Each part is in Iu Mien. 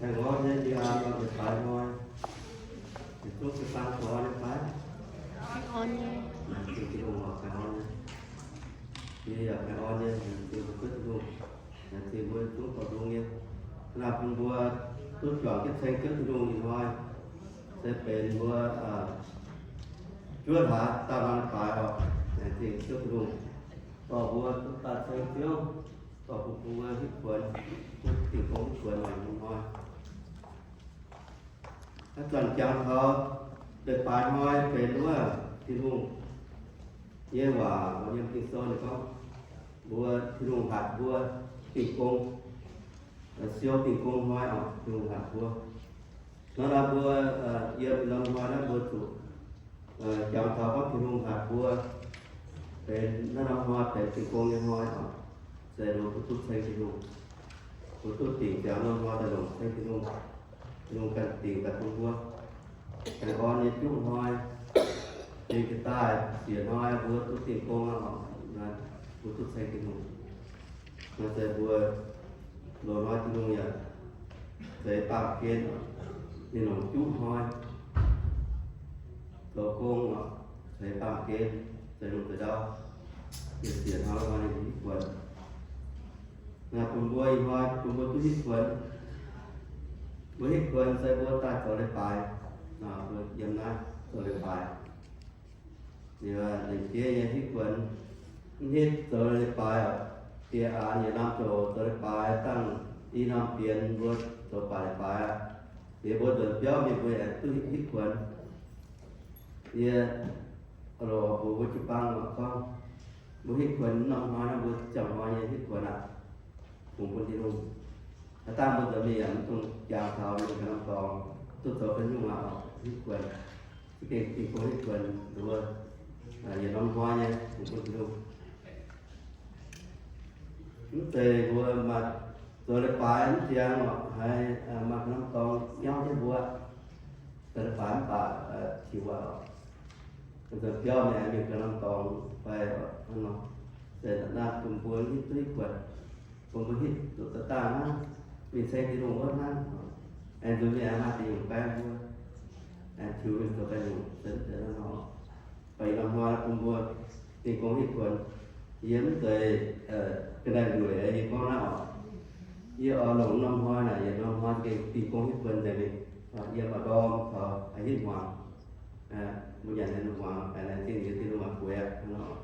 Baengh orn nyei, yie aa nor yietc baaix hnoi, yietc zungv jiu-baang baengh orn nyei fai? Baengh orn nyei. Laengz zingh Tin-Hungh oc, baengh orn nyei. Yie yaac baengh orn nyei, laengz zingh mbuo Ziouv Tin-Hungh, laengz zingh mbuo yietc zungv dorh lungh nyei. Naaiv bun mbuo duqv juangc jienv ceng Ziouv Tin-Hungh ih hnoi, se benx mbuo juov hlaax dauh norm leiz-baaix oc. Laengz zingh Ziouv Tin-Hungh dorh mbuo duqv daaih ceng Ziouv, dorh bun mbuo hitv kuonx, duqv dingh gong hitv kuonx oc ih hnoi. Haaix zanc jangx taux leiz-baaix hnoi benx wuov Tin-Hungh nyei waac, mbuo yiem Ging-Sou ninh gorngv, mbuo, Tin-Hungh hatc mbuo dingh gong, siou dingh gong hnoi oc, Tin-Hungh hatc mbuo. Hnangv naaiv mbuo yiem norm hnoi naaiv mbuo zuqc jangx taux gorngv Tin-Hungh hatc mbuo benx naaiv norm hnoi benx dingh gong nyei hnoi oc, se mbuo duqv duqv ceng Tin-Hungh. Mbuo duqv dingc jangx norm hnoi daaih longc ceng Tin-Hungh. Tin-Hungh ganh dingc daaih bun mbuo. Baengh orn nyei juqv hnoi, dingc jiex daaih siec hnoi mbuo duqv dingh gong aqv oc. Naaiv mbuo duqv ceng Tin-Hungh. Naaiv se mbuo loz-hnoi Tin-Hungh yaac zeix baamh gen oc. Ninh longc juqv hnoi zoux gong oc, zeix baamh gen, zeix lungh zeix ndau, siec siec hnoi hnoi ninh hitv kuonx. Naaiv bun mbuo ih hnoi bun mbuo duqv hitv kuonx. Mbuo hitv kuonx se mbuo daaih zoux leiz-baaix, mbuo yiem naaiv zoux leiz-baaix. Liuz, lengc jeiv nyei hitv kuonx, mv hitv zoux leiz-baaix oc. Dieh aanx yietc norm ziouc zoux leiz-baaix, dangh i norm bienx mbuo zoux baac leiz-baaix aqv. Liuz mbuo nzuonx biauv mingh mbuo aengx duqv hitv kuonx. Yie oix lorz mbuox mbuo jiu-baang oc, gorngv mbuo hitv kuonx norm hnoi nor, mbuo ziangh hnoi nyei hitv kuonx aqv, fungx bun Tin-Hungh. Haaix dauh mbuo nzuonx mingh yaac mv dungx jangx taux mingh ganh norm dorngx duqv zoux ganh nyungc aqv oc, hitv kuonx. Za'gengh dingh gong hitv kuonx nduov, yietc norm hnoi nyei fungx bun Tin-Hungh. Mv zeiz mbuo maaih zoux leiz-baaix mv ziangx oc, haiz maaih ganh norm dorngx nyauv jienv mbuo, zoux leiz-baaix mv baac tiux aqv oc. Nzuonx biauv mingh aengx mingh ganh norm dorngx fai hnangv nor, se naaiv bun mbuo hitv duqv hitv kuonx, bun mbuo hitv duqv daaih dangh hnangv, mingh ceng Tin-Hungh wuov hnangv. Aengx nzuonx mingh aengx maaih dingc nyungc baeng mbuo, aengx tiux mingh zoux ganh nyungc, se mv zeiz hnangv nor. Baac ih norm hnoi bun mbuo dingh gong hitv kuonx. Yie mv zeiz ga'naaiv-ndueic, yie gorngv naaiv oc. Yie oix longc norm hnoi naaic, yietc norm hnoi gengh dingh gong hitv kuonx nzengc mingh. Yie maaih ndorm taux haih hitv hmuangx. Mbuo nyanc nyei hmuangx, laengz zingh yie Tin-Hungh maaih bueix aqv nor.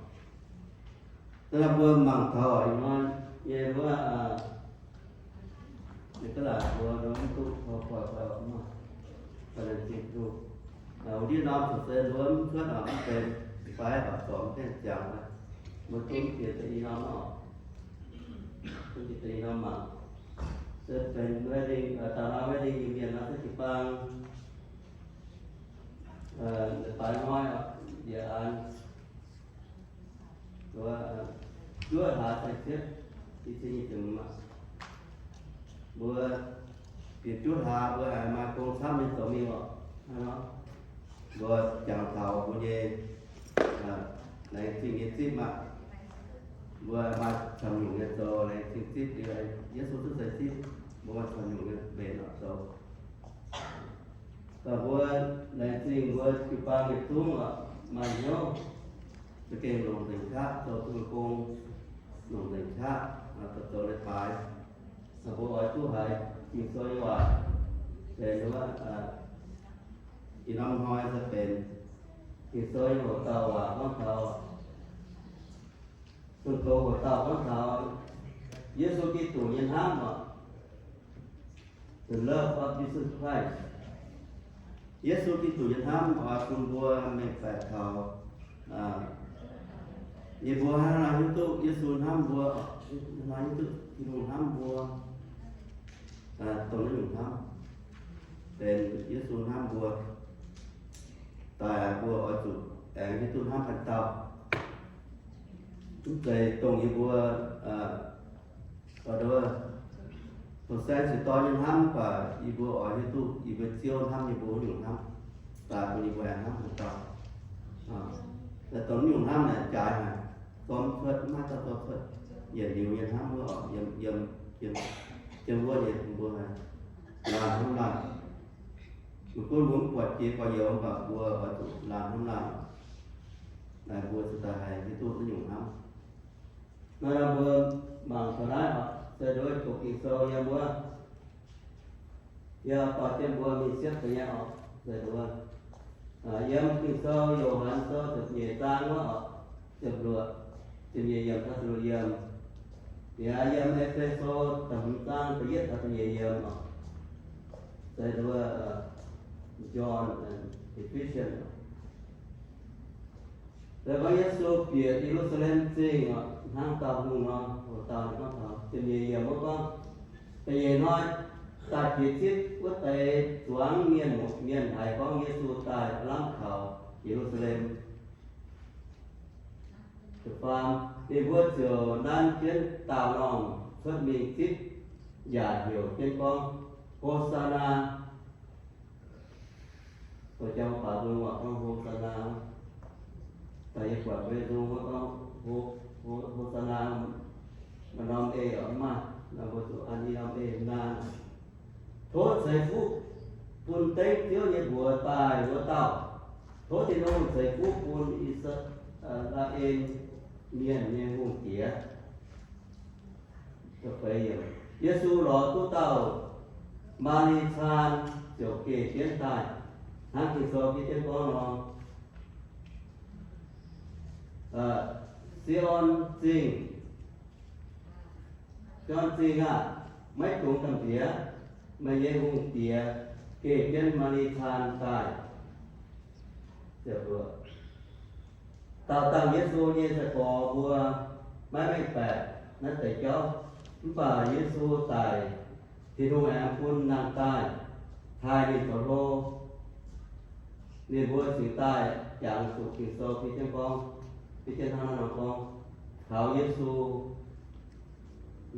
Da'naaiv mbuo mangc taux ih hnoi nyei wuov, ninh ga'laaic mbuo nor mv duqv tor guaih fai oc, mv baac laengz zingh Tin-Hungh. Wuov ndiev norm cuotv se nduov mv cuotv oc, mv benx fai oc, zorc mv gaengh ziangx fai. Mbuo duqv mv bieqc deix ih norm oc, duqv mv bieqc deix ih norm mangc. Se benx wedding, da'naaiv wedding Iu-Mienh nor se jiu-baang leiz-baaix hnoi oc, yietc aanx juov hlaax saeng-ziepv, i cin nyic ziepc hmz aqv. Mbuo bieqc juov hlaax mbuo haiz maaih gong camv nyei zoux mingh oc. Hnangv nor, mbuo jangx taux mbuo nyei laengz zingh nyei zipv aqv. Mbuo maaih camv nyungc nyei zoux laengz zingh zipv, Yesu cuotv seix zipv, mbuo maaih camv nyungc nyei mbenc oc zoux. Dongh mbuo laengz zingh mbuo jiu-baang yietc zungv oc, maaih hnyouv za'gengh longc nzengc qaqv zoux Tin-Hungh gong, longc nzengc qaqv zoux leiz-baaix. Mbuo oix duqv haiz Ging-Sou nyei waac, benx wuov, ih norm hnoi se benx Ging-Sou nyei hoc dauh waac gorngv taux, Tin-Hungh hoc dauh gorngv taux Yesu Giduc nyei hnamv oc. The love of Jesus Christ. Yesu Giduc nyei hnamv oix bun mbuo mengh baeqc taux, yie mbuo hnangv naaiv hiuv duqv Yesu hnamv mbuo, hnangv naaiv hiuv duqv Tin-Hungh hnamv mbuo, dongh naaiv nyungc hnamv, benx Yesu hnamv mbuo. Daaih mbuo oix zuqc aengx hiuv duqv hnamv ganh dauh. Mv zeiz dongh yie mbuo, dongh saeng-zinh dorn nyei hnamv, mv baac yie mbuo oix hiuv duqv yie mbuo Ziouv hnamv yie mbuo wuov nyungc hnamv. Daaih bun yie mbuo aengx hnamv ganh dauh. Dongh naaiv nyungc hnamv naaic jaaix haic, zorqv mv cuotv, mv haih zorqv cuotv. Yietc liuz nyei hnamv wuov oc, yiem, yiem, yiem wuov nyei bun mbuo haic. laanh hnamv laanh. Maiv gunv mbuo mv buatc jiex gorx-youz mv baac mbuo oix zuqc laanh hnamv laanh, naaic mbuo ziouc daaih haih hiuv duqv naaiv nyungc hnamv. Naaiv mbuo mangc taux naaiv oc, se nduov taux Ging-Sou yiem wuov, yie dorh jienv mbuo mingh siepv deix nyei oc, se nduov, yiem Ging-Sou Yo^han Sou ziepc nyeic zaang wuov oc, ziepc luoqc, ziepc nyeic yiemc taux ziepc luoqc yiemc. Yaac yiem E^fe^so da'hmz zaang da'yietv taux da'nyeic yiemc oc, se nduov, John and Ephesians. Se gorngv Yesu bieqc Ye^lu^saa^lem Zingh oc, hnangv dauh hungh nor, oix dauh ninh gorngv taux ziepc nyeic yiemc wuov gorngv, da'nyeic hnoi daaih jiex zipv wuov deix zuangx mienh, mienh haiz gorngv Yesu daaih aav lamh kaux Ye^lu^saa^lem. Da'faam, ninh mbuo ziouc nanv jienv daauh normh cuotv mingh zipv, yaac heuc jienv gorngv, Ho^saa^naa! Doix jang baac nzung waac gorngv Ho^saa^naa. Daaih yie buatc mbuo nzung wuov gorngv Ho, Ho, Ho^saa^naa, maaih norm ei oc, mv maaih, naaiv mbuo zuqc an i norm ei naa. Tov ceix fuqv bun dengv Ziouv nyei mbuox daaih wuov dauh. Tov Tin-Hungh ceix fuqv bun I^saa^laa^en Mienh nyei Hungh Diex. Yesu lorz duqv dauh Maa^li^caan ziouc geh jienv daaih, hnangv Ging-Sou fiev jienv gorngv nor, Si^on Zingh, Si^on Zingh aah! Maiv dungx gamh nziex. Meih nyei Hungh Diex geh jienv Maa^li^caan daaih. Daauh dangh Yesu nyei sai-gorx mbuo maiv mengh baeqc naaiv deix jauv, mv baac Yesu daic, Tin-Hungh aengx bun nangh daaih taaih ninh zoux hlo. Ninh mbuo cingx daaih jangx zuqc Ging-Sou fiev jienv gorngv, fiev jienv hnangv naaiv nor gorngv, taux Yesu,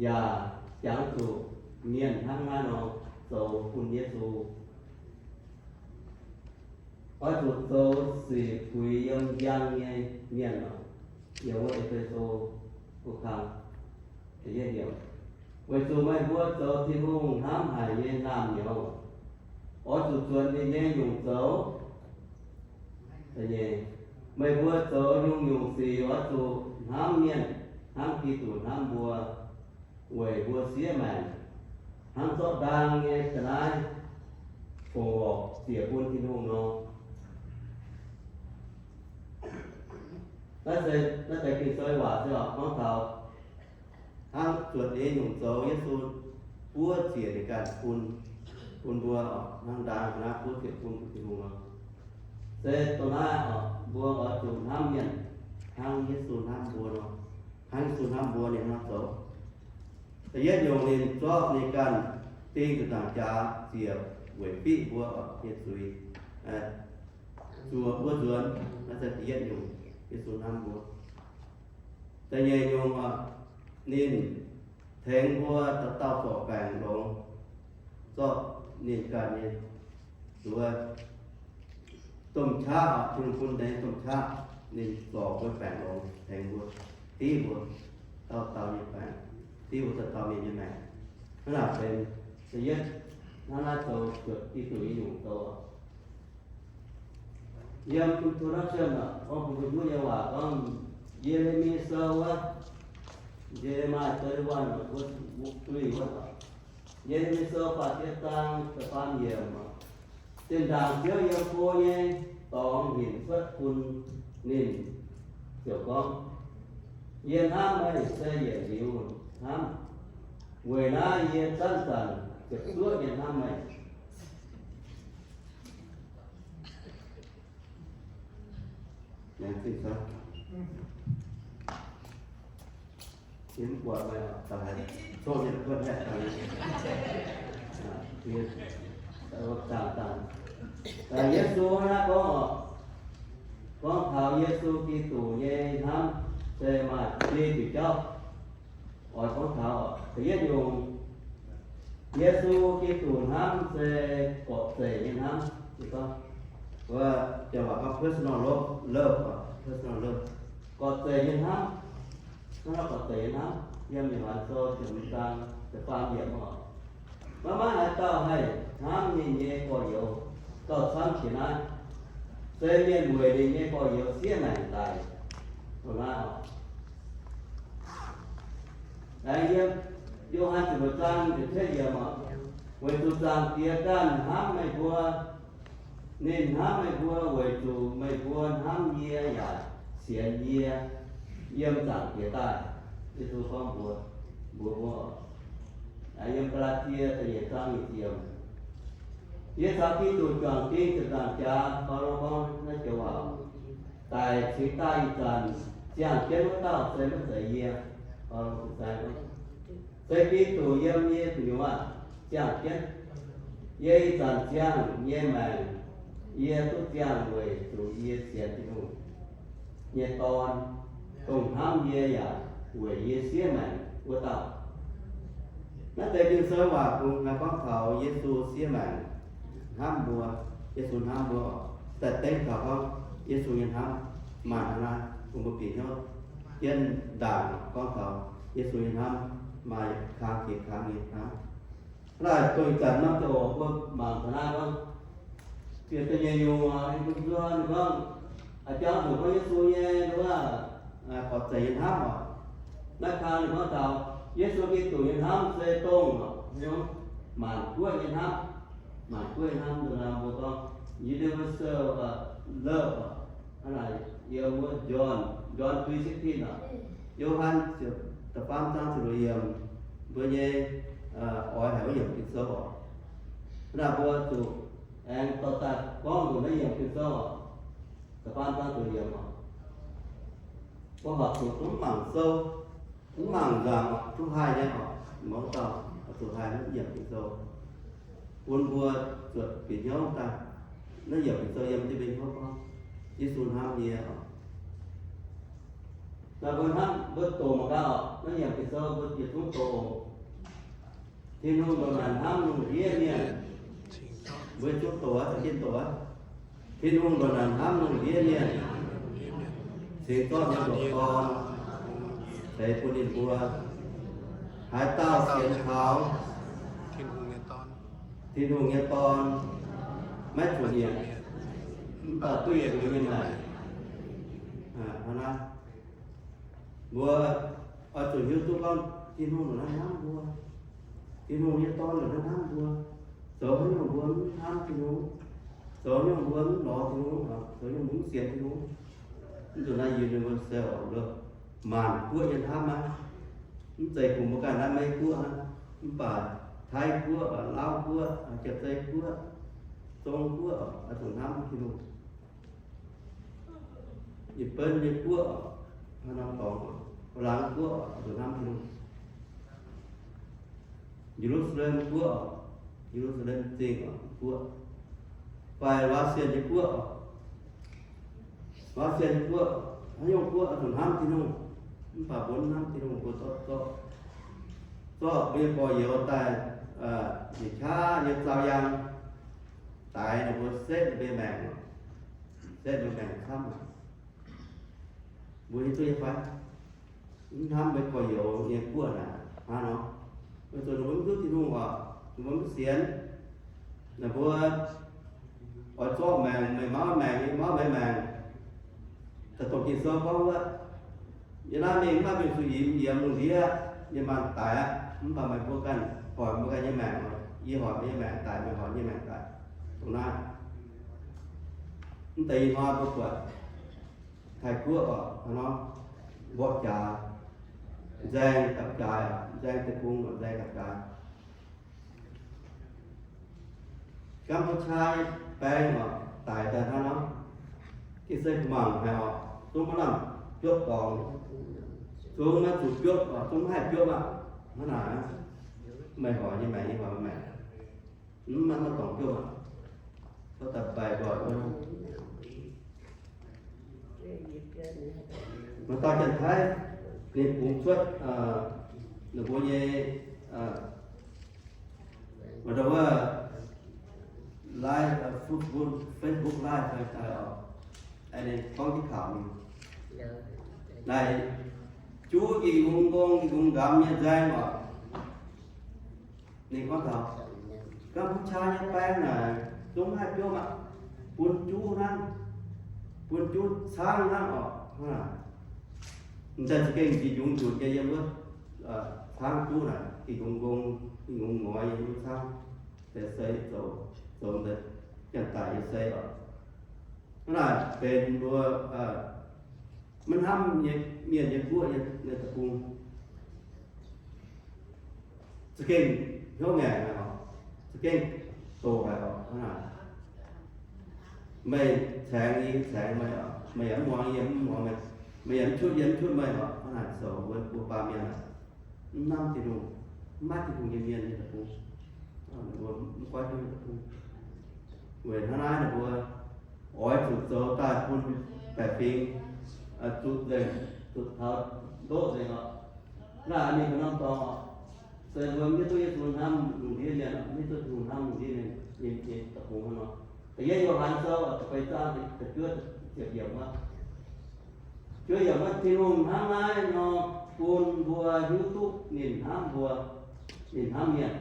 yaac jangx zuqc mienh hnangv naaiv nor zoux bun Yesu. Oix zuqc zoux sic puix yiem njang nyei mienh oc. Yiem wuov E^fe^so gu kang, weic zuqc meih mbuo zoux Tin-Hungh hnamv haic nyei naamh nyouz, oix zuqc zuonx ninh nyei nyungc zoux. Meih mbuo zoux nyungc-nyungc sic oix zuqc hnamv mienh hnangv Giduc hnamv mbuo, weic mbuo siev maengc hnangv zorqv ndaang nyei ga'naaiv fongc horc ziec bun Tin-Hungh nor. Naaiv se, naaiv deix Ging-Sou waac se oc gorngv taux hnangv zuotc nyei nyungc zoux Yesu buov ziec ninh ganh bun, bun mbuo oc, hnangv ndaang ga'naaiv buov ziec bun, bun Tin-Hungh nor. Se dongh naaiv oc, mbuo oix zuqc hnamv mienh hnangv Yesu hnamv mbuo nor, hnangv Yesu hnamv mbuo ninh hnangv zoux. Da'yietv nyungc ninh zorqv ninh ganh ding zuqc naanc jaax ziec weic fiqv mbuo oc nyei zuiz, zuoqc mbuo nzuonx. Naaiv se da'yietv nyungc Yesu hnamv mbuo. Da'nyeic nyungc oc, ninh tengx mbuo dauh dauh zorc baengc longx, zorqv ninh ganh nyei, zuqc domh qaqv oc, Tin-Hungh bun deix domh qaqv, ninh zorc mbuo baengc longx tengx mbuo, div mbuo dauh dauh nyei baengc, div mbuo dauh dauh mienh nyei maengc. Hnangv naaic benx da'yietv, hnangv naaiv zoux zuotc Giduc nyei nyungc zoux oc. Yiem introduction oc, gorngv bun mbuo hiuv nyei waac gorngv Ye^le^mi Sou wuov, Jeremiah thirty-one, wuov, wuov, wuov, Ye^le^mi Sou faah ziepc zaang da'faam yiemc oc. Zinh ndaangc Ziouv yiem go nyei dorngx hinc cuotv bun ninh ziouc gorngv, Yie hnamv meih se yietc liuz hnamv. Weic naaiv yie zanc-zanc ziepc zuoqv nyei hnamv meih. Laengz zingh, yie mv buatc meih, daaih coqv nyei kuotv haeqv daaih. Zaangc dangh, Yesu naaiv gorngv oc, gorngv taux Yesu Giduc nyei hnamv se maaih biei diuc jauv. Oix gorngv taux da'yietv nyungc, Yesu Giduc hnamv se gorqv-zeic nyei hnamv. Wuov janx waac gorngv personal love, personal love, gorqv-zeic nyei hnamv. Hnangv gorqv-zeic nyei hnamv yiem Yo^han Sou ziepc hmz zaang da'faam yiemc oc. Maiv maaih haaix Dauh haih hnamv ninh nyei gorx-youz gauh camv jiex naaiv. Se mienh weic ninh nyei gorx-youz siev maengc daic. Dongh naaiv oc. Aengx yiem Yo^han ziepc luoqc zaang da'cietv yiemc oc, weic zuqc Zaangc Diex ganh hnamv meih mbuo. Ninh hnamv meih mbuo weic zuqc meih mbuo hnamv yie yaac sienx yie yiem Zaangc Diex daaih. Yesu gorngv mbuox, mbuox mbuo oc. Yiem Gaa^laa^tie da'nyeic zaang nyeic ziepc yiemc, yie caux Giduc juangc ding ziepc nzaangc jaax, Baulo gorngv naaiv joux waac, daic cingx daaih ih zanc ziangh jienv wuov dauh se maiv zeiz yie. Baulo sai gorngv, se Giduc yiem yie gu'nyuoz ziangh jienv. Yie ih zanc ziangh nyei maengc, yie duqv ziangh weic zuqc yie sienx Tin-Hungh nyei Dorn, dongh hnamv yie yaac weic yie siev maengc wuov dauh. Naaiv deix Ging-Sou waac kungx haih gorngv taux Yesu siev maengc, hnamv mbuo. Yesu hnamv mbuo oc. Daaih dengv taux gorngv Yesu nyei hnamv maaih hnangv naaiv bun mbuo bieqc hnyouv jienv ndaangc gorngv taux Yesu nyei hnamv maaih kang jiex kang nyei hnamv. Naaiv dongh ih zanc norm ziangh hoc mbuo mangc taux naaiv gorngv, ziex deix nyei yungz, ninh mbuo nzuonx, ninh gorngv, a'jangx zuqc gorngv Yesu nyei, wuov, gorqv-zeic nyei hnamv oc. Naaiv kang ninh gorngv taux Yesu Giduc nyei hnamv se dongh, maanc guoqv nyei hnamv. Maanc guoqv nyei hnamv, mbuo gorngv universal love. Hnangv naaic yiem wuov John, John three sixteen oc, Yo^han da'faam zaang ziepc luoqc yiemc, mbuo nyei oix haic wuov yiemc Ging-Sou oc. Hnangv naaic mbuo zuqc aengx dorh daaih gorngv nzunc naaiv yiemc Ging-Sou oc. Da'faam zaang ziepc luoqc yiemc oc. Mbuo horpc zuqc mv mangc sou, mv mangc nzangc oc, duqv haih nyei oc. Mouz dauh zuqc haih naaiv yiemc Ging-Sou, bun mbuo zuotc bieqc hnyouv daaih. Naaiv yiemc Ging-Sou yiem jienv mbuo hnyouv gorngv, Yesu hnamv yie oc. Naaiv mbuo hnamv mbuo doqc mangc gaax oc. Naaiv yiemc Ging-Sou mbuo yietc zungv doqc. Tin-Hungh ndongc naaic hnamv lungh ndiev mienh. Mbuo zungv doqc aqv, za'gengh doqc aqv. Tin-Hungh ndongc naaic hnamv lungh ndiev mienh, cingx zorqv ninh nyei ndoqc Dorn ceix bun ninh mbuo. Haaix dauh sienx kaux Tin-Hungh nyei Dorn maiv zuqc mietc, mv baac duqv yietc liuz nyei maengc. Hnangv naaiv, mbuo oix zuqc hiuv duqv gorngv Tin-Hungh ndongc naaiv hnamv mbuo. Tin-Hungh nyei Dorn ndongc naaiv hnamv mbuo. Zoux haaix nyungc mbuo mv hnamv Tin-Hungh? Zoux haaix nyungc mbuo mv lorz Tin-Hungh? Zoux haaix nyungc mbuo mv sienx Tin-Hungh? Mv zuqc naaiv universal love, maanc guoqv nyei hnamv aqv. Mv zeiz kungx mbuo ganh naaiv Meiv Guoqv aqv, mv baac Taiv Guoqv, Lauv Guoqv, Jaav-Zei Guoqv, Zong Guoqv, oix zuqc hnamv Tin-Hungh. Yietc benv nyei guoqv, haaix norm dorngx, Laangz Guoqv, oix zuqc hnamv Tin-Hungh. Ye^lu^saa^lem Guoqv, Ye^lu^saa^lem Zingh guoqv, fai Laauv Sienh nyei guoqv, Laauv Sienh nyei guoqv, haaix nyungc guoqv oix zuqc hnamv Tin-Hungh. Mv baac mbuo mv hnamv Tin-Hungh, mbuo zorqv, zorqv, zorqv mbuo nyei gorx-youz daaih, yietc qaqv nyei zaau yaang daix ninh mbuo, setv ninh mbuo nyei maengc, setv ninh mbuo maengc camv. Mbuo hiuv duqv nyei fai? Mv hnamv mbuo gorx-youz nyei guoqv naaic hnangv nor, weic zuqc ninh mbuo mv hiuv Tin-Hungh oc, ninh mbuo mv sienx. Ninh mbuo oix zorqv maengc, meih mauv maengc, yie mauv meih maengc. Daaih dongh Ging-Sou gorngv wuov, yie naaiv mingh maiv maaih mienh zuqc yie yiem lungh ndiev, yie maanh daic aqv. Mv baac meih mbuo ganh hoic mbuo ganh nyei maengc, yie hoic meih nyei maengc daic, meih hoic yie nyei maengc daic. Dongh naaiv, mv deix ih hnoi mbuo buatc Taiv Guoqv oc, hnangv nor, mborqv jaax, nzaeng gapv jaax, nzaeng deic-bung, nzaeng gapv jaax. Kam^pu^qaa baeng oc, daic daaih hnangv nor, gengh se mangc haic oc, zungv maiv lamh biopv dorngx, zungv maiv zuqc biopv oc, zungv maiv haih biopv aqv. Hnangv naaic, meih hoic nyei maengc, yie hoic meih maengc, mv maaih dorngx biopv aqv. Mv daaih mbaih nqoi wuov, maaih dauh Janx-Taiv ninh bungx cuotv ninh mbuo nyei, maaih ndau wuov live, Facebook, Facebook live daaih oc, ninh gorngv jienv taux ninh naaic, juv gengh hungh gong, gengh hungh nqamz nyei nzaeng oc. Ninh gorngv taux, Hnangv mbuo qaqv nyei baeng naaic, zungv haih biouv aqv, bun juv hnangv, bun juv caangv hnangv oc. Hnangv naaic, m'daaih za'gengh njiec njungx nzunc nyei yiem wuov caangv juv naaic, njiec njungx ngong, njiec njungx ngoix yiem wuov caangv, se sei zoux, zoux daaih janx-daic nyei sei oc. Hnangv naaic benx mbuo maiv hnamv nyei mienh nyei guoqv nyei deic-bung. Za'gengh hnyouv ngaengc haic oc. Za'gengh doqc haic oc. Hnangv naaic, meih caengx yie caengx meih oc. Meih yaac mv muangx yie mv muangx meih. Meih yaac mv cuotv yie mv cuotv meih oc. Hnangv naaic zoux wuov mbuo baamh mienh aqv, mv hnamv Tin-Hungh, mv maiv Tin-Hungh nyei mienh nyei deic-bung, mv goiv Tin-Hungh deic-bung. Weic hnangv naaiv ninh mbuo oix zuqc zoux daaih bun baeqc fingx zuqc nzengc, zuqc taux ndoqv nzengc oc. Naaiv mingh ga'norm dorngx oc, se mbuo mv hiuv duqv Yesu hnamv lungh ndiev mienh oc, mv hiuv duqv Tin-Hungh hnamv lungh ndiev mienh nyei deic-bung hnangv nor. Da'yietv Yo^han Sou da'feix zaang da'juov ziepc yiemc wuov, juov yiemc wuov, Tin-Hungh hnangv naaiv nor bun mbuo hiuv duqv ninh hnamv mbuo, ninh hnamv mienh.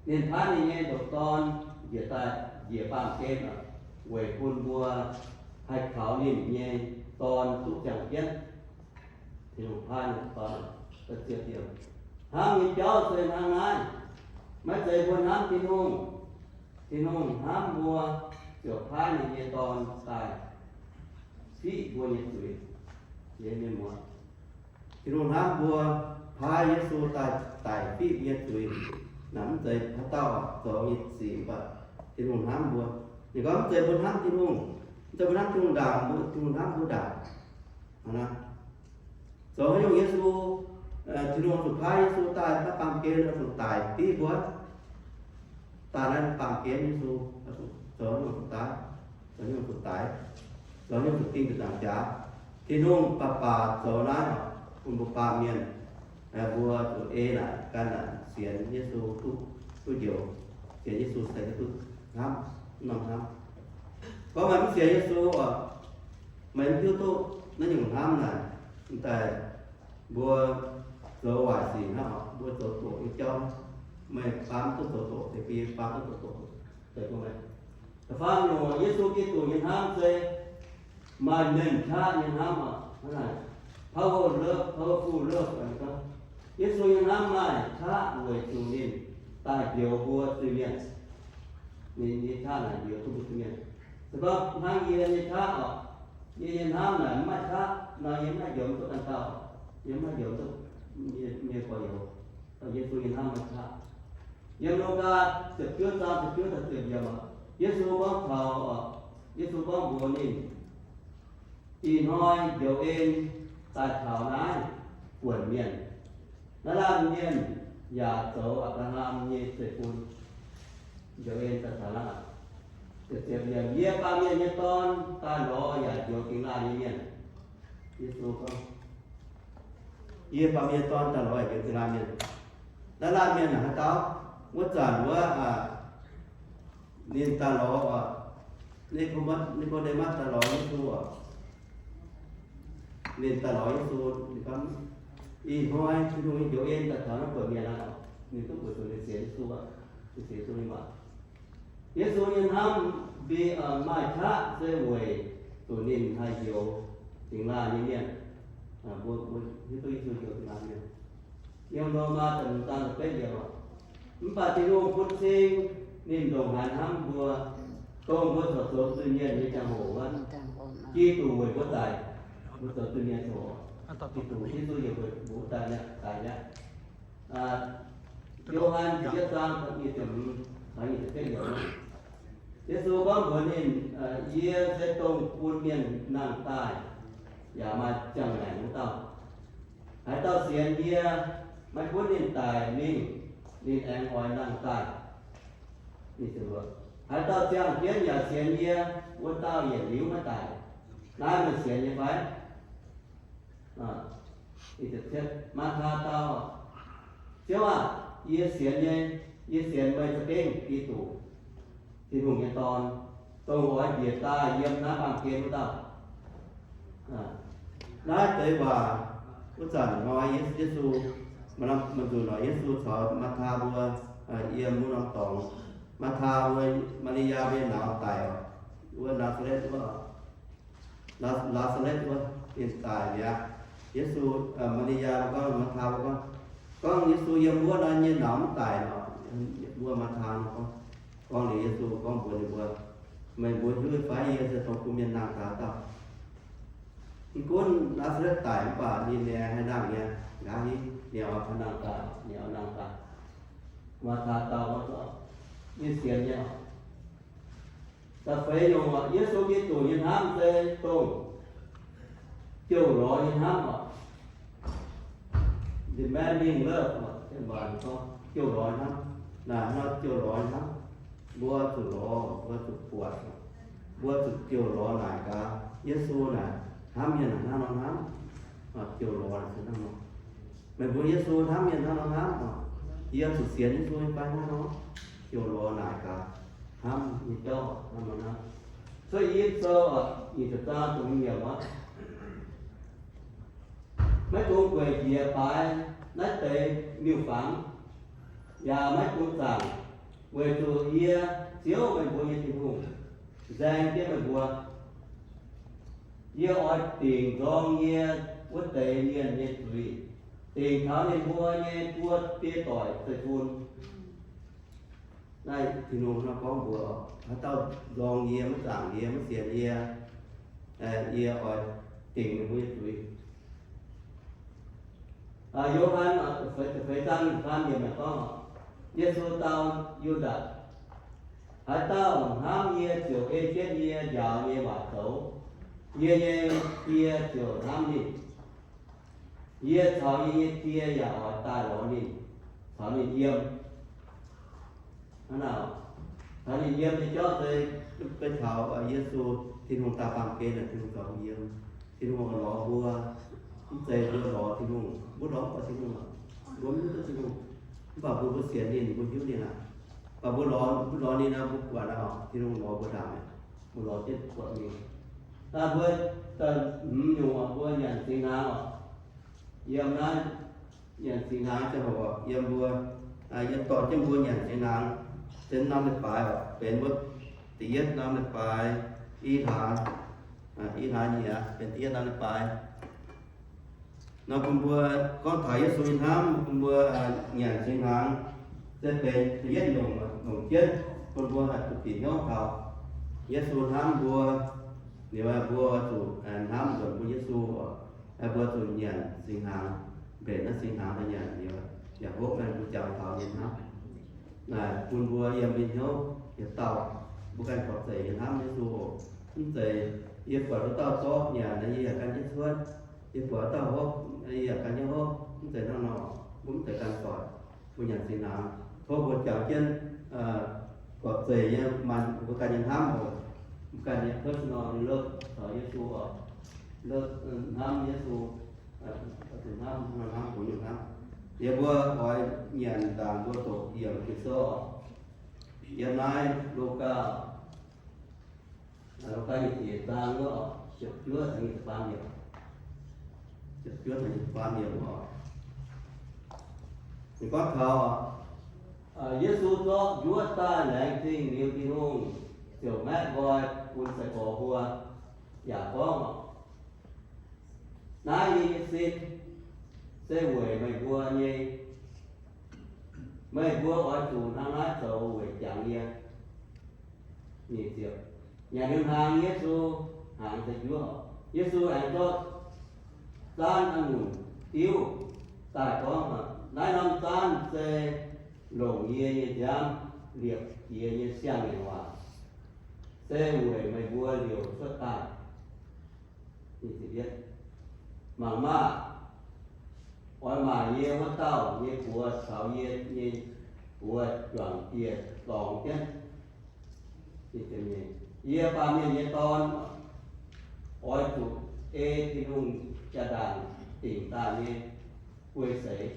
Ninh paaiv ninh nyei ndoqc Dorn njiec daaih njiec baamh gen weic bun mbuo haih kaux ninh nyei dorn duqv ziangh jienv. Tin-Hungh paaiv ninh Dorn, hnamv nyei jauv se hnangv naaiv. Maiv zeiz mbuo hnamv Tin-Hungh. Tin-Hungh hnamv mbuo ziouc paaiv ninh nyei Dorn daaih fiqv mbuo nyei zuiz. Mienh muoz, Tin-Hungh hnamv mbuo, paaiv Yesu daaih daic fiqv mbuo nyei zuiz. Naaic mv zeiz haaix dauh zoux nyei sic, mv baac Tin-Hungh hnamv mbuo. Ninh gorngv mv zeiz mbuo hnamv Tin-Hungh, mv zeiz mbuo hnamv Tin-Hungh ndaangc, mbuo Tin-Hungh hnamv mbuo ndaangc. Zoux haaix nyungc Yesu, Tin-Hungh zuqc paaiv Yesu daaih maiv baamh gen, zuqc daic fiqv mbuo, daaih naaiv baamh gen Yesu, zoux haaix nyungc zuqc daic, zoux haaix nyungc zuqc daic, zoux haaix nyungc zuqc dingh nzuonx ndaangc jaax. Tin-Hungh baac baac zoux naaiv bun mbuo baamh mienh, mbuo zuqc ei naaic gan naaic sienx Yesu duqv, duqv njoux, sienx Yesu se duqv hnamv, mv norm hnamv. Gorngv meih mv sienx Yesu oc, meih mv hiuv duqv naaiv nyungc hnamv naaic. M'daaih mbuo zoux waaic sic hnangv oc, mbuo zoux doqc nyei jauv, meih baamz duqv zoux doqc, deix bie baamz duqv zoux doqc, deix bun meih. Da'faam nyungc, Yesu Giduc nyei hnamv se maaih nernh qaqv nyei hnamv oc. Hnangv naaic, power love, powerful love. Yesu nyei hnamv maaih qaqv weic zuqc ninh daaih njoux mbuo zuiz-mienh. Ninh nyei qaqv naaic njoux duqv mbuo zuiz-mienh. Se gorngv hnangv yie nyei qaqv oc, yie nyei hnamv naaic mv maaih qaqv nor, yie mv haih njoux duqv ganh dauh, yie mv haih njoux duqv mienh gorx-youz. Yesu nyei hnamv maaih qaqv. Yiem Lugaa ziepc juov zaang ziepc juov taux ziepc yiemc oc, Yesu gorngv taux, Yesu gorngv mbuox ninh, ih hnoi njoux en daaih taux naaiv buonc mienh. Naaiv laanh mienh yaac zoux Apc^laa^ham nyei zeiv-fun. Njoux en daaih taux naaiv, ziepc yiemc, yie, Baamh Mienh nyei Dorn, daaih lorz yaac njoux dingx laanh nyei mienh. Yesu gorngv, yie, Baamh Mienh nyei Dorn, daaih lorz yaac njoux dingx laanh mienh. Naaiv laanh mienh naaic haaix dauh? Wuov zanc wuov, ninh daaih lorz, Ni^ko^, Ni^ko^nde^matv daaih lorz Yesu oc. Ninh daaih lorz Yesu, ninh gorngv, ih hnoi Tin-Hungh nyei njoux en daaih taux naaiv buonc mienh aqv. Ninh duqv weic zuqc ninh sienx Yesu aqv, ninh sienx Yesu nyei waac. Yesu nyei hnamv maaih qaqv se weic zuqc ninh haih njoux dingx laanh nyei mienh. Mbuo, mbuo hiuv duqv Yesu njoux dingx laanh mienh. Yiem Lomaa da'hmz zaang da'betv yiemc oc, mv baac Tin-Hungh bun cing ninh ndongc haaix hnamv mbuo, dongh mbuo corc zoux zuiz-mienh nyei ziangh hoc wuov, Giduc weic mbuo daic. Mbuo zoux zuiz-mienh ziangh hoc, Giduc, Yesu yaac weic mbuo daic mi'aqv, daic mi'aqv. Yo^han ziepc yietv zaang nyic ziepc hmz taux nyic ziepc betv yiemc, Yesu gorngv mbuox ninh, yie se dongh bun mienh nangh daaih yaac maaih ziangh maengc wuov dauh. Haaix dauh sienx yie, maiv gunv ninh daic mingh, ninh aengx oix nangh daaih. Haaix dauh ziangh jienv yaac sienx yie, wuov dauh yietc liuz maiv daic. Naaiv meih sienx nyei fai? Maataa dau, Ziouv aah! Yie sienx nyei, yie sienx meih za'gengh Giduc, Tin-Hungh nyei Dorn, dongh oix njiec daaih yiem naaiv baamh gen wuov dauh. Naaiv deix waac wuov zanc hnoi Yesu, maaih nzunc nor Yesu caux Maataa mbuo yiem wuov norm dorngx. Maa^taa mbuo, Maa^li^yaa mbuo nyei nauz daic oc, wuov Naa^saa^letv wuov, Naa^saa^letv wuov ninh daic mi'aqv. Yesu, Maa^li^yaa gorngv, Maa^taa gorngv, gorngv Yesu yiem wuov nor, nyei nauz mv daic nor. Wuov Maa^taa gorngv, gorngv liuz Yesu gorngv mbuox ninh mbuo, meih mbuo hiuv fai yie se dongh kuh mienh nangh gaax dauh. Mv gunv Naa^saa^letv daic mv baac ninh aengx haih nangh mi'aqv. Nqa'haav ninh oix nangh daaih, ninh oix nangh daaih. Maa^taa dau, ninh sienx nyei oc. Da'feix nyungc, Yesu Giduc nyei hnamv se dongh jouh lorz nyei hnamv oc. Demanding love, janx waac gorngv jouh lorz hnamv. Naaic nor jouh lorz hnamv, mbuo zuqc lorz, mbuo zuqc buatc, mbuo zuqc jouh lorz naaic gaax. Yesu naaic hnamv mienh hnangv nor hnamv, jouh lorz naaic se hnangv nor. Meih mbuo Yesu hnamv mienh hnangv nor hnamv oc. Yie zuqc sienx Yesu nyei fai hnangv nor, jouh lorz naaic gaax, hnamv nyei jauv hnangv nor hnamv. Cuotv Yipv Sou nyic ziepc zaang dongh nyiemc aqv. Maiv dungx gueic njiec baaix naaiv deix miuc-fangx, yaac maiv dungx zaangc, weic zuqc yie, Ziouv, meih mbuo nyei Tin-Hungh, nzaeng jienv meih mbuo. Yie oix dingc nzorng yie wuov deix mienh nyei zuiz, dingc taux ninh mbuo nyei buo biei doic zeiv-fun. Naaiv Tin-Hungh nor gorngv mbuox, haaix dauh nzorng yie, maiv zaangc yie, maiv sienx yie, yie oix dingc ninh mbuo nyei zuiz. Yo^han, feix zaang, Yo^han yiemc gorngv, Yesu dau Yu^ndaatc, haaix dauh hnamv yie ziouc ei jienv yie njaaux nyei waac zoux. Yie nyei Die ziouc hnamv ninh. Yie caux yie nyei Die yaac oix daaih lorz ninh, caux ninh yiem. Hnangv naaic, caux ninh yiem nyei jauv se beiv taux Yesu, Tin-Hungh daaih baamh gen, Tin-Hungh caux mbuo yiem. Tin-Hungh oix lorz mbuo, mv zeiz mbuo lorz Tin-Hungh, mbuo lorz mv buatc Tin-Hungh aqv. Mbuo mv hiuv duqv Tin-Hungh, mv baac mbuo, mbuo sienx ninh, mbuo hiuv ninh aqv. Mv baac mbuo lorz, mbuo lorz ninh nor, mbuo buatc aqv, Tin-Hungh lorz mbuo ndaangc mi'aqv. Mbuo lorz jienv buatc mingh. Naaiv mbuo da'hmz nyungc oc, mbuo nyanc singx hnaangx oc. Yiem naaiv nyanc singx hnaangx ziangh hoc oc, yiem mbuo, yiem dorngx jienv mbuo nyanc singx hnaangx se norm leiz-baaix oc, benx wuov da'yietv norm leiz-baaix, i hlaax, i hlaax nyei aqv, benx da'yietv norm leiz-baaix. Nor bun mbuo gorngv taux Yesu nyei hnamv, bun mbuo nyanc singx hnaangx se benx da'yietv nyungc, longc jienv bun mbuo haih duqv bieqc hnyouv taux Yesu hnamv mbuo. Liuz mbuo zuqc hnamv nzunc bun Yesu oc. Mbuo zuqc nyanc singx hnaangx, mbenc naaiv singx hnaangx daaih nyanc liuz, yaac hopv mbuo jangx taux nyei hnamv. Naaic bun mbuo yiem nyei hnyouv yietc dauh, mbuo ganh gorqv-zeic nyei hnamv Yesu oc. Mv zeiz yie buatc wuov dauh zorqv nyanc nor, yie yaac gan jienv cuotv. Yie buatc wuov dauh hopv, yie yaac gan jienv hopv. Mv zeiz hnangv nor, mbuo mv zeiz gan doic. Mbuo nyanc singx hnaangx, tov mbuo jangx jienv gorqv-zeic nyei, maaih mbuo ganh nyei hnamv oc. Mbuo ganh nyei personal love taux Yesu oc. Love, hnamv Yesu, hnamv, hnamv, hnamv, hnamv. Yie mbuo oix nyanc ndaangc mbuo doqc yiemc Ging-Sou oc. Yiem naaiv Lugaa, Lugaa nyic ziepc zaang wuov, ziepc juov taux nyic ziepc faam yiemc. Ziepc juov taux nyic ziepc faam yiemc oc. Ninh gorngv taux Yesu zorqv njuov daaih laengz zingh liuz, Tin-Hungh ziouc maeqv nqoi bun sai-gorx mbuo, yaac gorngv, Naaiv yie nyei sin se weic meih mbuo nyei. Meih mbuo oix zuqc hnangv naaiv zoux weic jangx yie. Nyanc liuz hnaangx, Yesu hnaangx se njuov. Yesu aengx zorqv zaanv a'ngunc diuv daaih gorngv, Naaiv norm zaanv se longc yie nyei nziaamv liepc jiez nyei siang-ngaengc waac, se weic meih mbuo liouc cuotv daaih. Mangc maah! Oix maaic yie wuov dauh nyei buoz caux yie nyei buoz juangc dieh dorngx jienv. Yie, Baamh Mienh nyei Dorn, oix zuqc ei Tin-Hungh jaa-ndaangc dingc daaih nyei guei seix.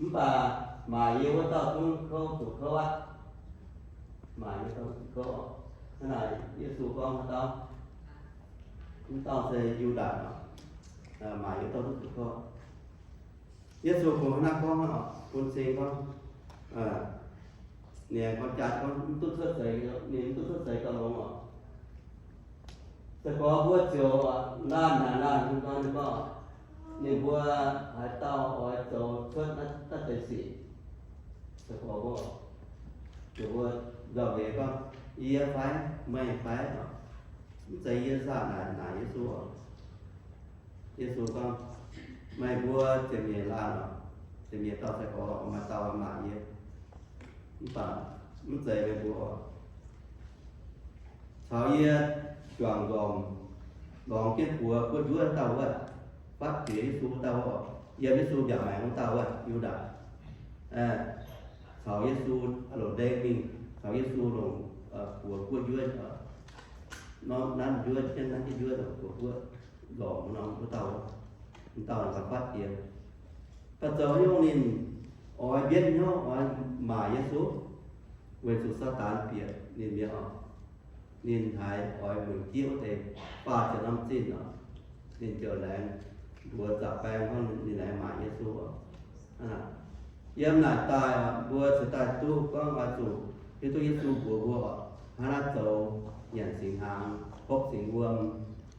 Mv baac maaic yie wuov dauh zungv kouv zuqc kouv aqv. Maaic yie wuov dauh zuqc kouv. Hnangv naaic Yesu gorngv wuov dauh, wuov dauh se Yu^ndaatc, maaic yie wuov dauh duqv zuqc kouv. Yesu kungx hnangv naaiv gorngv, bun cing gorngv, Ninh gorngv jaax gorngv mv duqv cuotv seix, ninh mv duqv cuotv seix gauh longx oc. Se gorngv mbuo ziouc laanh naaic laanh ninh gorngv, ninh mbuo haaix dauh oix zoux cuotv naaiv deix sic, se gorngv mbuo, ninh mbuo nzauh nqeix gorngv, yie fai, meih fai, mv zeiz yie saah naaic, naaic Yesu oc. Yesu gorngv, meih mbuo ziepc nyeic laanh oc, ziepc nyeic dauh sai-gorx maaih dauh maaic yie, mv baac mv zeiz meih mbuo oc. Caux yie juangc nzormc lorngx jienv buoz guoqv njuov dauh wuov, fatv jiex Yesu wuov dauh oc, yiem Yesu mbiaauc maengx wuov dauh wuov, Yu^ndac, caux Yesu longc ndeic mingh, caux Yesu longc buoz guoqv njuov, norm nanv njuov jienv nanv jienv njuov buoz guoqv nzormc norm wuov dauh, wuov dauh gauh fatv jiex. Baac zoux nyungc ninh oix mbienv hnyouv oix maaic Yesu, weic zuqc Saadaan bieqc ninh mi'aqv oc. Ninh haiz oix mueic jieqv wuov deix faah ziepc norm zinh oc, ninh ziouc laengz mbuox zaqc baeng gorngv ninh laengz maaic Yesu oc. Yiem naaic daaih mbuo ceix daaih duqv gorngv oix zuqc hiuv duqv Yesu mbuox mbuo oc, hnangv naaiv zoux nyanc singx hnaangx, hopv singx wuom,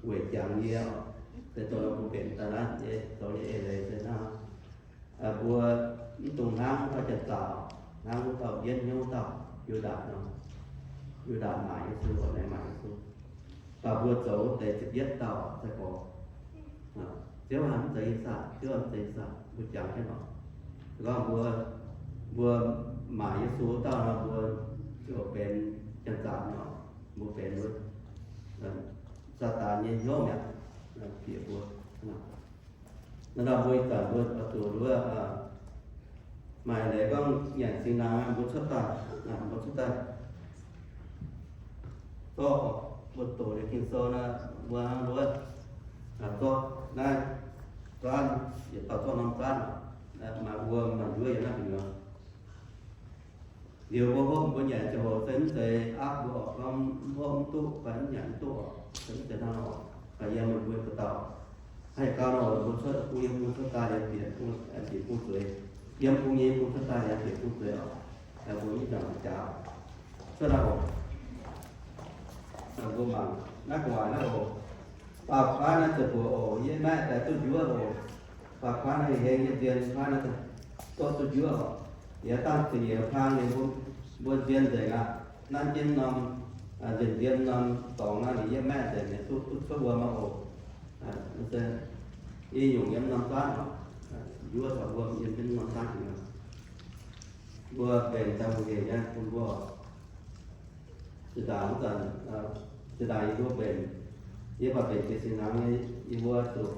weic jangx yie oc. Se dongh mbuo mbenc daaih naaiv zoux nyei eix leiz se hnangv. Mbuo mv dungx hnangv wuov dauh janx-zaqc, hnangv wuov dauh mbienv hnyouv wuov dauh, Yu^ndac nor. Yu^ndac maaic Yesu, laengz maaic Yesu. Baac mbuo zoux wuov deix ziepc yietv dauh sai-gorx, Ziouv aac, mv zeiz yie saah, Ziouv aac, mv zeiz yie saah, mbuo jangx jienv oc. Se gorngv mbuo, mbuo maaic Yesu wuov dauh nor, mbuo ziouc benx janx-zaqc nor, mbuo benx wuov Saadaan nyei hnyouv mi'aqv, bieqc mbuo. Naaiv nor mbuo ih zanc mbuo oix zuqc wuov, maaih leiz gorngv nyanc singx hnaangx mbuo cuotv daaih, mbuo cuotv daaih zorqv, mbuo doqc nyei Ging-Sou naaiv mbuo hnangv wuov, zorqv naaiv zaanv, yietc dauh zorqv norm zaanv, maaih wuom maaih njuov yiem naaiv gu'nyuoz. Liuz mbuo hopv mbuo nyanc ziangh hoc se mv zeiz aapv mbuo oc, gorngv mv hopv mv duqv fai mv nyanc mv duqv oc, se mv zeiz hnangv nor oc. Yiem meih mbuo dauh dauh, haih gau nor mbuo cuotv bung yiem bung cuotv daaih liuz bieqc bung, bieqc bung zueiz. Yiem bung nyei bung cuotv daaih liuz bieqc bung zueiz oc. Mbuo mv nyanc jaax cuotv naaiv oc. Mbuo mangc naaiv gu'nguaaic naaiv oc. Faah kuaaiv naaiv ziepc buoz oc, yie maeqv daaih duqv njuov oc. Faah kuaaiv naaiv hengx yie nzien kuaaiv naaiv zorqv duqv njuov oc. Yie dangh ziepc nyeic hlang ninh mbuo nzien nzengc aqv. Nanv jienv norm, nzien nzien norm dorngx naaiv ninh yie maeqv nzengc, ninh duqv cuotv wuom aqv oc. I nyungc yiem norm zaanv oc. Njuov caux wuom yiem jienv norm zaanv oc. Mbuo mbenc daaih hungh hec nyei bun mbuo. Zinh ndaangc wuov zanc, zinh ndaangc yie mbuo mbenc, yie baac mbenc jiex singx hnaangx nyei, yie mbuo zuqc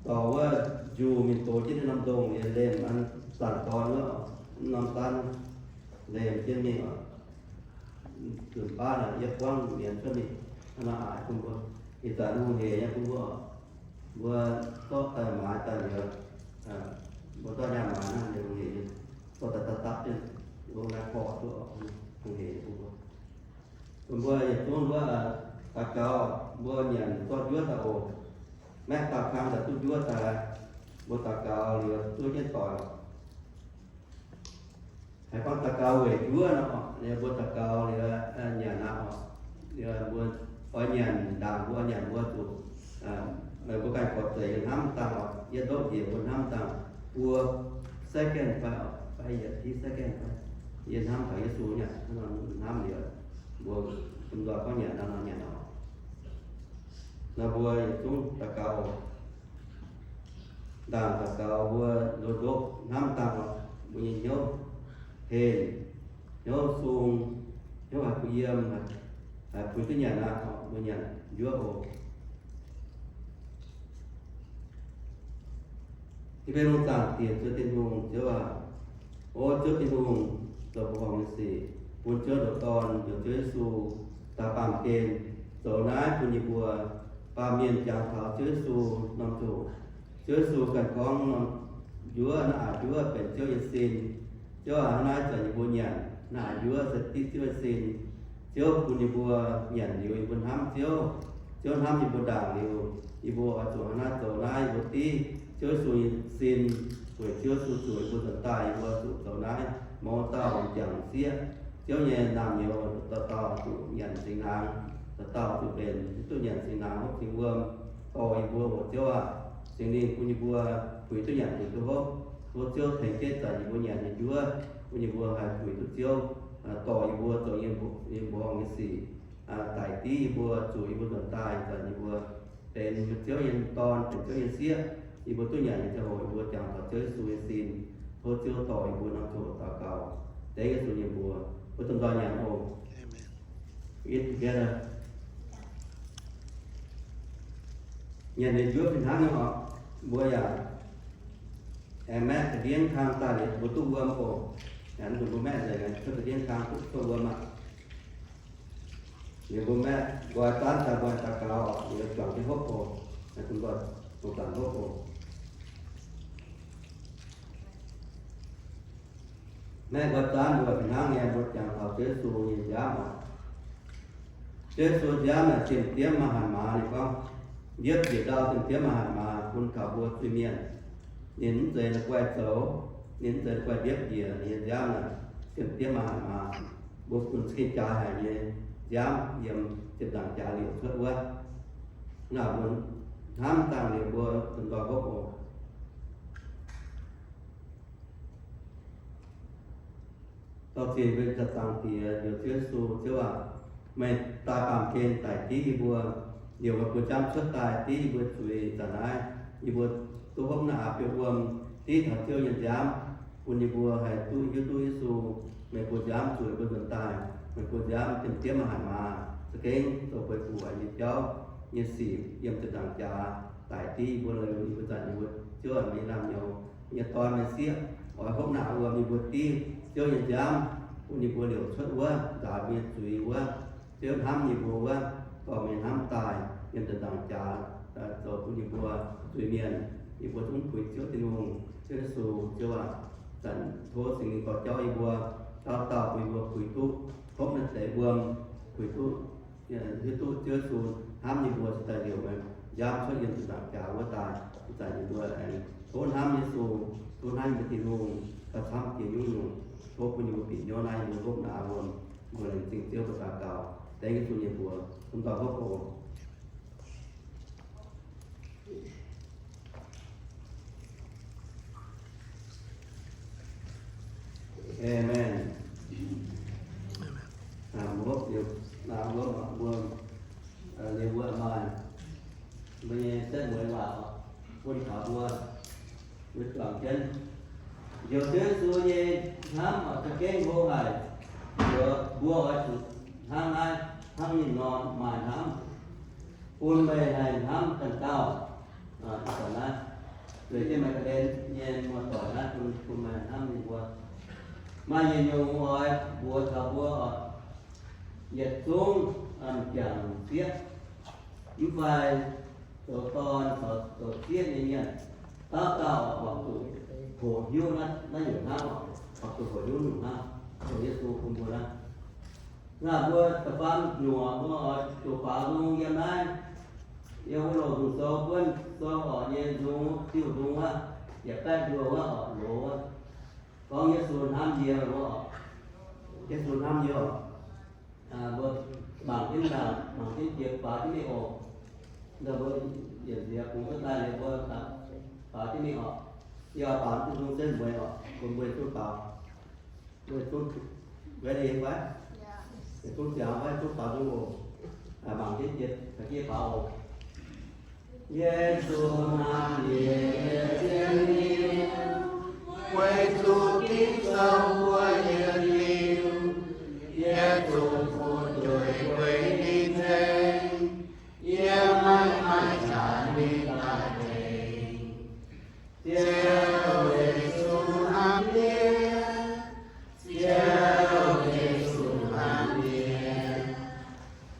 dorh wuov njuh mingh dox jienv norm ndongh nyei lemh an zanc dorn wuov, norm zaanv lemh jienv mingh oc. Nzunc baav naaic yie buangv mienz cuotv mingh, hnangv naaiv aqc bun mbuo. Ih zanc hungh hec nyei bun mbuo oc. Mbuo zorqv daaih maaiz daaih liuz, mbuo zorqv nyaah maaiz naaiv liuz hungh hec nyei, zorqv daaih dapv dapv jienv, mbuo naaiv korqv duqv hungh hec nyei bun mbuo. Bun mbuo yietc zungv mbuo daux gaux, mbuo nyanc zorqv njuov daaih oc. Maeqv faah kang daaih duqv njuov daaih, mbuo daux gaux liuz zuov jienv doic oc. Haaix gorngv daux gaux weic njuov nor, liuz mbuo daux gaux liuz nyanc aqv oc. Liuz mbuo oix nyanc ndaangc, mbuo oix nyanc mbuo zuqc, mbuo ganh gorx-zeiz yie hnamv dangh oc, yie ndoqv njiec mbuo hnamv dangh buo second fai oc, fai yietc i second fai, yie hnamv taux Yesu nyanc, hnamv liuz, mbuo bun nzoih gorngv nyanc nor nyanc oc. Nor mbuo yietc zungv daux gaux oc. Ndaangc daux gaux mbuo ndoqv ndoqv hnamv dangh oc, mbuo nyei hnyouv henh, hnyouv sung, hnyouv haiz kuh yiem, haiz puix duqv nyanc aqv, mbuo nyanc njuov oc. Yie mbuo lungh zaangc Diex Ziouv Tin-Hungh, Ziouv aac, o Ziouv Tin-Hungh, zoux mbuo horngc nyei sic, bun Ziouv ndoqc Dorn, njoux Ziouv Yesu daaih baamh gen zoux naaiv bun yie mbuo. Baamh mienh jangx taux Ziouv Yesu norm nzunc, Ziouv Yesu ganh gorngv norm njuov, naaiv aqc njuov benx Ziouv nyei sin. Ziouv aac, hnangv naaiv zanc yie mbuo nyanc naaiv aqc njuov se div Ziouv nyei sin. Ziouv bun yie mbuo nyanc liuz yie mbuo hnamv Ziouv. Ziouv hnamv yie mbuo ndaangc liuz, yie mbuo oix zuqc hnangv naaiv zoux naaiv, yie mbuo div Ziouv Yesu nyei sin, weic Ziouv Yesu zuqc yie mbuo nzuonx daaih, yie mbuo zuqc zoux naaiv. mouz dauh m'jangc sieqv, Ziouv nyei naamh nyouz dauh dauh zuqc nyanc singx hnaangx, dauh dauh zuqc mbenc, duqv nyanc singx hnaangx hopv singx wuom, dorh yie mbuo oc Ziouv aac. Singx Lingh bun yie mbuo puix duqv nyanc, puix duqv hopv. Tov Ziouv tengx jienv zanc yie mbuo nyanc nyei njuov, bun yie mbuo haih puix duqv Ziouv, dorh yie mbuo zoux nyei mbuox nyei sic, daic div yie mbuo, zuqc yie mbuo nzuonx daaih zanc yie mbuo benx Ziouv nyei dorn, benx Ziouv nyei sieqv. Yie mbuo duqv nyanc nyei ziangh hoc yie mbuo jangx taux Ziouv Yesu nyei sin. Tov Ziouv dorh yie mbuo norm ziangh hoc daux gaux, dengv Yesu nyei mbuox. Mbuo domh nzoih nyanc oc. Eat together. Nyanc nyei njuov fih hnangv nyei oc. Mbuo yaac aengx maeqv ga'ndiev kang daaih liuz mbuo duqv wuom oc. Aengx zuqc mbuo maeqv nzengc, cuotv ga'ndiev kang duqv cuotv wuom aqv. Liuz mbuo maeqv nqoi zaanv daaih mbuo daux gaux oc, liuz juangc jienv hopv oc. Naaiv bun mbuo dongh zanc hopv oc. Maeqv nqoi zaanv mbuo fih hnangv nyei, mbuo jangx taux Ziouv Yesu nyei nziaamv oc. Ziouv Yesu nziaamv naaic zimh diev maaih hatc maaz. Ninh gorngv, Mbiopv njiec ndau zimh diev maaih hatc maaz bun taux mbuo zuiz-mienh. Ninh mv zeiz la'guaih zoux, ninh mv zeiz la'guaih mbiopv njiec. Ninh nyei nziaamv naaic zimh diev maaih hatc maaz, mbuo bun za'gengh jaaix haic nyei nziaamv yiem ziepc nzaangc jaax liouc cuotv wuov. Naaiv mbuo hnamv dangh liuz mbuo domh nzoih hopv oc. Dauh zienh mbuo nyei Zaangc Diex, Ziouv Yesu, Ziouv aac, meih daaih baamh gen daic div yie mbuo, liouc meih mbuo nziaamv cuotv daaih div yie mbuo zuiz. Zanc naaiv yie mbuo duqv hopv naaiv aax biouv wuom, div taux Ziouv nyei nziaamv, bun yie mbuo haih duqv hiuv duqv Yesu, meih mbuo nziaamv zuqc yie mbuo nzuonx daaih, meih mbuo nziaamv zimh diev maaih hatc maaz, za'gengh zoux bueix fuc waaic nyei jauv nyei sic yiem ziepc nzaangc jaax daic div yie mbuo liuz, yie mbuo zanc yie mbuo Ziouv aac, meih nyei naamh nyouz, meih nyei dorn, meih nyei sieqv, oix hopv naaiv aax wuom, yie mbuo div Ziouv nyei nziaamv, bun yie mbuo liouc cuotv wuov nzaaux mbuo nyei zuiz wuov, Ziouv hnamv yie mbuo wuov, dorh meih nyei hnamv daaih yiem ziepc nzaangc jaax, zoux bun yie mbuo zuiz mienh. Yie mbuo zungv puix Ziouv Tin-Hungh, Ziouv Yesu, Ziouv aac, zanc tov Singx Lingh dorh jauv yie mbuo, dauh dauh bun yie mbuo puix duqv hopv naaiv deix wuom, puix duqv hiuv duqv Ziouv Yesu hnamv yie mbuo cingx daaih liouc meih nziaamv cuotv yiem ziepc nzaangc jaax wuov daaih. Ih zanc yie mbuo aengx tov hnamv Yesu, tov hnamv yie mbuo Tin-Hungh, gauh camv jiex nyungc-nyungc. Tov bun yie mbuo bieqc hnyouv naaiv yie mbuo hopv naaiv aax wuom, mbuo laengz zingh Ziouv mbuo daux gaux, dengv Yesu nyei mbuox, bun dauh hopv oc. Amen. Mbuo hopv liuz, naaiv mbuo, mbuo, liuz mbuo maaih mbuo nyei setv mueiz waac bun taux mbuo, mbuo juangc jienv njoux Ziouv Yesu nyei hnamv oix za'gengh hlo haic. Njoux mbuo oix zuqc hnangv naaiv, hnangv ninh nor maaih hnamv, bun meih haih hnamv ganh dauh. Ih zanc naaiv, zueiz jienv meih ga'hlen nyei muoz-doic naaiv, bun, bun meih hnamv ninh mbuo. Maaih yietc nyungc oix mbuox taux mbuo oc, yietc zungv m'jangc sieqv, mv fai zoux dorn caux zoux sieqv nyei mienh, dauh dauh horpc zuqc hoqc hiuv naaiv, naaiv nyungc hnamv oc, horpc zuqc hoqc hiuv nyungc hnamv, zoux Yesu bun mbuo naaiv. Naaiv mbuo da'faam nyungc mbuo oix zuqc baaux nzung yiem naaiv, yiem wuov loz-nzung sou buonv sou orqc nyei nzung, diuh nzung wuov, yietc baeqv nduoh wuov orqc, loz wuov, gorngv Yesu hnamv yie wuov orqc. Yesu hnamv yie oc. Mbuo mangc jienv ndaangc, mangc jienv jiex faaux jienv mingh oc. Ndau mbuo yietc nziex kungx duqv daaih liuz mbuo faaux jienv mingh oc. Yie oix baaux duqv nzung setv mueiz oc, bun mbuo yietc zungv faaux. Mbuo yietc zungv ready fai? Yietc zungv ziangx fai, yietc zungv faaux nzung oc. Mangc jienv jiex, jiex faaux oc. Yesu hnamv yie, yie zien liuz, weic zuqc Ging-Sou mbuox yie liuz, yie zuqc fu'jueiv weic ninh nzengc, yie maiv maaih qaqv mingh daaih tengx. Ziouv Yesu hnamv yie, Ziouv Yesu hnamv yie,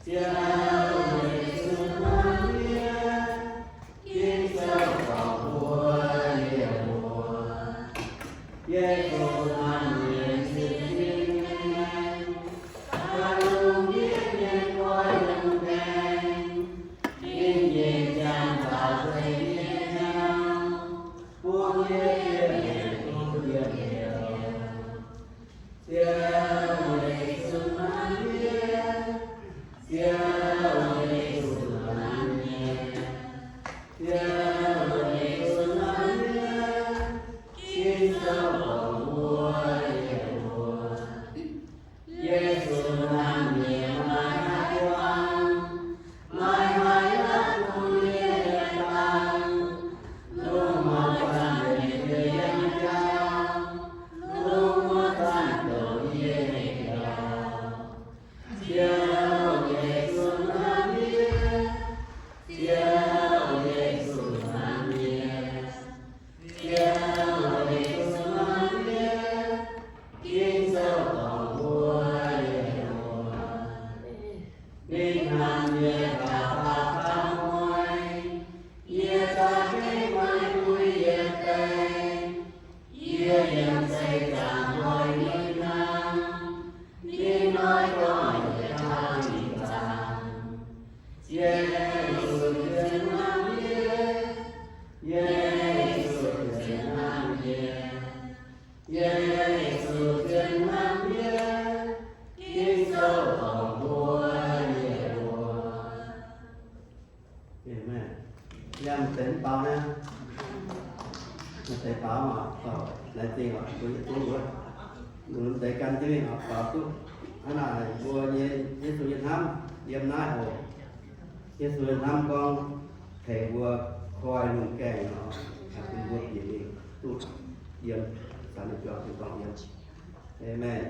Ziouv Yesu hnamv yie, Ging-Sou gorngv mbuox yie mbuo, Yesu hnamv yie, yie zien Amen. Yiem deix baaux naaiv, deix baaux oc, laengz zingh oc, mbuo yietc zungv wuov, mbuo deix gan jienv mingh oc, baaux duqv. Hnangv naaic mbuo nyei Yesu nyei hnamv yiem naaiv oc. Yesu nyei hnamv gorngv tengx mbuo koi lungh gaengh oc, bun mbuo bieqc mingh duqv yiem, zanc ninh juangc tin-dorngh yiem. Amen.